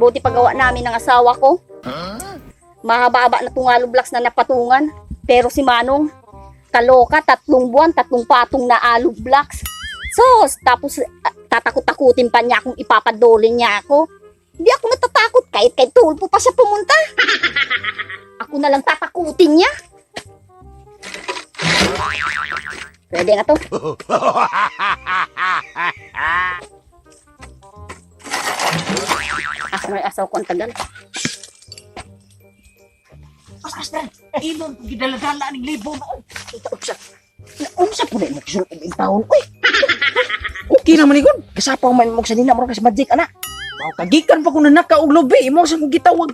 Buti paggawa namin ng asawa ko. Mahaba-haba na tong hollow blocks na napatungan. Pero si Manong, kaloka, 3 buwan, tatlong patong na hollow blocks. So, tapos tatakot-takutin pa niya akong ipapadole niya ako. Hindi ako natatakot kahit kay Tulfo pa siya pumunta. Ako na lang tatakutin niya. Pwede na to. Ako may asawa ko ang tagal. As, ilon ko gidala-dala ning libo noon. Ita unsa? Unsa po na imong gisulod og taon oy? Okay naman ni gud. Kasapaw man mo sa nina mo kasi magic ana. Wow, kagikan pa ko nanaka og lubi imo sa kong gitawag.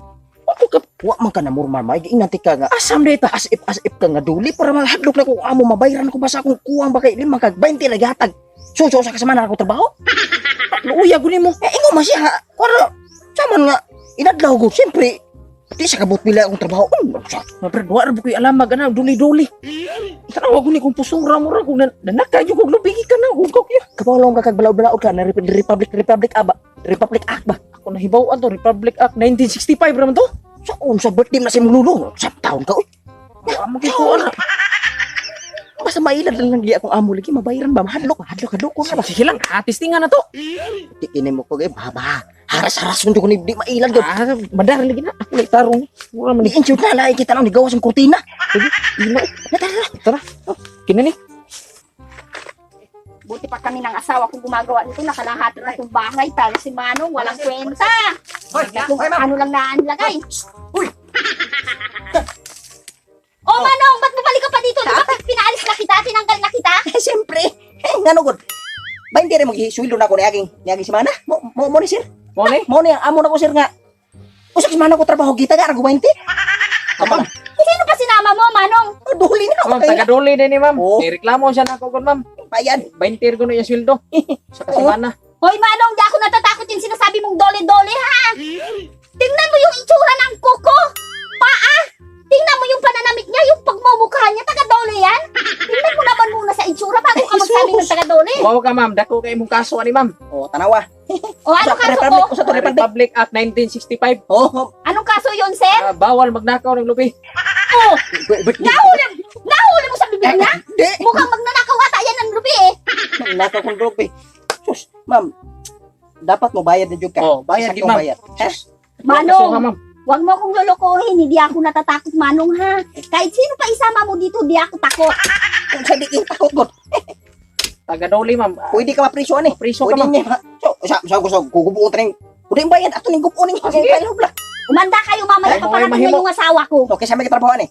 Ako ka Wa man ka na normal may giingnan ti ka nga asam data. as if ka nga duli para mahadlok na kung amo mabayran ko basta akong kuwang ba kay lima kag 20 lagi hatag. Suso sa kasamana ako trabaho. Luya gud nimo. Eh ingo man siya ha. Kuwara saman nga inadlaw ko siyempre di sa kabot pila akong trabaho. Unsa? Mapre wa ra koy alamag ana duli-duli. Tanawa ko ni kung pusura mo ra kung nanaka jud kog lubi gikan na hugaw kaya. Kabalo ka kag balaod-balaod ka na Republic Republic aba Republic Act ba? Ako nahibaw to Republic Act 1965 ra man to. Sa unsa birthday na sa imong lulo? Sa taon ka oy. Wa mo kay ko ana. Basta mailad lang lang akong amo lagi mabayaran ba mahadlok hadlok hadlok ko na ba. Sige lang, atistingan na to. Di kini mo ko gay baba. Haras-haras ko ni di mailad gyud. Ah, madar lagi na. Ako lay tarong. Mura man Ni ni. insure na lahi kita nang nigawas ang kurtina. Sige, ila. Tara, Tara. Kini ni. Buti pa kami ng asawa ko gumagawa nito, nakalahati na itong bahay. Pero si Manong, walang kwenta. Kung ano lang naanlagay. Uy! Oh, Manong, ba't bumalik ka pa dito? Di ba pinaalis na kita? Tinanggal na kita? Eh, siyempre. Eh, ngano gud. Ba hindi rin mag-isweldo na ako niaging semana? Mo mo mo ni sir. Mo ni. Mo ni ang amo na ko sir nga. Usa ka semana ko trabaho kita ga ra 20. Tama na. Sino pa sinama mo, Manong? Oh, duli na Ma'am, kay taga duli din ni ma'am. Oo. Nireklamo siya nako kon ma'am. bayad. 20 ko na yung sweldo. Sa kasimana. Hoy, Manong, di ako natatakot yung sinasabi mong dole-dole, ha? Tingnan mo yung itsura ng kuko! Paa! Tingnan mo yung pananamit niya, yung pagmumukha niya, taga-dole yan! Tingnan mo naman muna sa itsura bago ka magsabi ng taga-dole. Wow ka ma'am, dako kay imong kaso ani ma'am. Oh, tanawa. O, ano Sa kaso ko? Republic, usa to Republic. Republic Act 1965. Oh, Anong kaso yun, sir? Ah, bawal magnakaw ng lubi. Oh, birthday. nahuli, nahuli mo sa bibig niya? Di. Mukhang magnanakaw ata yan ng lubi eh. Nakaw kong drop eh. Sus, ma'am. Dapat mo bayad na jud ka. Oh, bayad Saktong gid ma'am. bayad. Ha? Manong, Kasuha, ma'am. wag mo akong lolokohin, hindi ako natatakot, Manong, ha? Kahit sino pa isama mo dito, di ako takot. Unsa di kay takot gud. Taga duli ma'am. Ah, Pwede ka mapriso ani. Priso ka Pwede ma'am. niya. So, sa sa gugubuon ta ning. Pwede yung bayad ato ning gubuon ning. Ah, sige. Umanda kayo mamaya, Ay, paparating na mahimo. yung asawa ko. Okay, sa may katrabaho ani.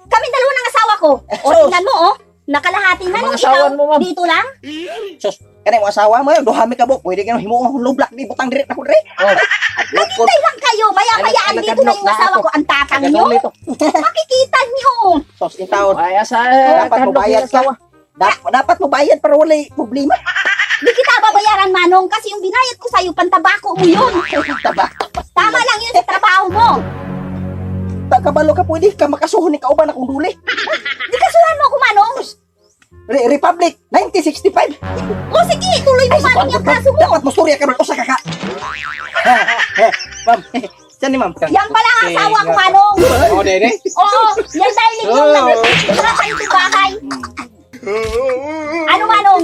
Kami dalawa ng asawa ko. O, Sus. tingnan mo, oh. Nakalahati na Ang nung mga ikaw. asawan mo ma'am. Dito lang. Sus, kanay mo asawa mo, duha mi ka bo. Pwede ka himuong akong lublak di butang dire na ko dire. Oh, Adlok ko. Hintay lang kayo. Maya-maya, Ay, andito na yung na asawa ako. ko. Ang tatang taga nyo. duli to. Makikita nyo. Sus, in taon. Ay asa Dapat mo bayad ka. Dapat mo bayad para walay problema. Di kita babayaran, Manong, kasi yung binayad ko sa'yo, pantabako mo yun. Taba. Tama lang yun sa trabaho mo. Kabalo ka pwede ka makasuhon ni kauban akong duli. Di kasuhan mo ako, Manong. Republic 1965. O sige, tuloy mo, Manong, yung kaso mo. Dapat mo storya ka usa ka ka. Ma'am, saan ni ma'am? Yan pala ang asawa ko, Manong. Oh, dere. Oo, yan dahil yung nag sa itong bahay. Ano, Manong?